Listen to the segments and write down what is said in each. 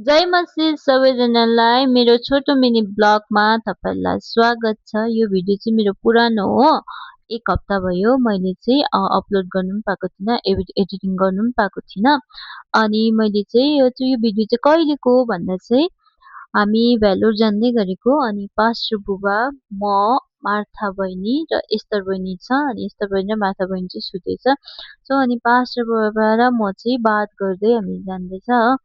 जय मसिह सबैजनालाई मेरो छोटो मिनी ब्लगमा तपाईँलाई स्वागत छ। यो भिडियो चाहिँ मेरो पुरानो हो। 1 हप्ता भयो मैले चाहिँ अपलोड गर्नु पनि पाएको थिइनँ, एडिटिङ गर्नु पनि पाएको थिइनँ। अनि मैले चाहिँ यो भिडियो चाहिँ कहिलेको हो भन्दा चाहिँ हामी भेल्लोर जाँदै गरेको अनि पास्टर बुबा, म, मार्था बहिनी र एस्तर बहिनी छ। अनि एस्तर बहिनी र मार्था बहिनी चाहिँ सुतेछ। सो अनि पास्टर बुबा र म चाहिँ बात गर्दै हामी जाँदैछ हो।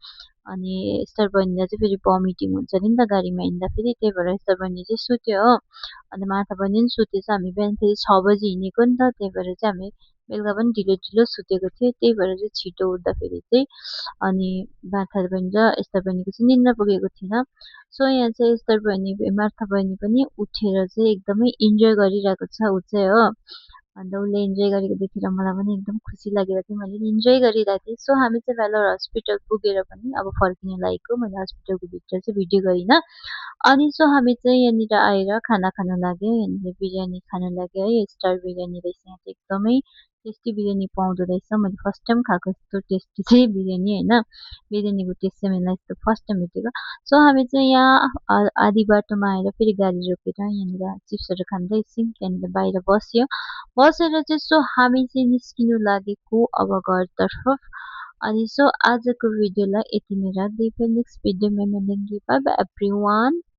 अनि एस्तर बहिनीलाई चाहिँ फेरि भमिटिङ हुन्छ नि त गाडीमा हिँड्दाखेरि, त्यही भएर एस्तर बहिनी चाहिँ सुत्यो हो। अनि मार्था बहिनी पनि सुतेछ। हामी बिहान फेरि 6 बजी हिँडेको नि त, त्यही भएर चाहिँ हामी बेलुका पनि ढिलो ढिलो सुतेको थियो। त्यही भएर चाहिँ छिटो उठ्दाखेरि चाहिँ अनि मार्था बहिनी र एस्तर बहिनीको चाहिँ निन्द्रा पुगेको थिएन। सो यहाँ चाहिँ एस्तर बहिनी मार्था बहिनी पनि उठेर चाहिँ एकदमै इन्जोय गरिरहेको छ ऊ चाहिँ हो। अन्त उसले इन्जोय गरेको देखेर मलाई पनि एकदम खुसी लागेर चाहिँ मैले पनि इन्जोय गरिरहेको थिएँ। सो हामी चाहिँ भेल्लोर हस्पिटल पुगेर पनि अब फर्किन लागेको। मैले हस्पिटलको भित्र चाहिँ भिडियो गरिनँ। अनि सो हामी चाहिँ यहाँनिर आएर खाना खान लाग्यो। यहाँनिर बिरयानी खान लाग्यो है। स्टार बिरयानी रहेछ। यहाँ चाहिँ एकदमै टेस्टी बिरयानी पाउँदो रहेछ। मैले फर्स्ट टाइम खाएको यस्तो टेस्टी चाहिँ बिरयानी होइन। बिरयानीको टेस्ट चाहिँ मलाई यस्तो फर्स्ट टाइम भेटेको। सो हामी चाहिँ यहाँ आधी बाटोमा आएर फेरि गाडी रोकेर यहाँनिर चिप्सहरू खाँदै एकछिन त्यहाँनिर बाहिर बस्यो। बसेर चाहिँ सो हामी चाहिँ निस्किनु लागेको अब घरतर्फ। अनि सो आजको भिडियोलाई यति नै राख्दै नेक्स्ट भिडियोमा मिलेंगे। Bye bye everyone.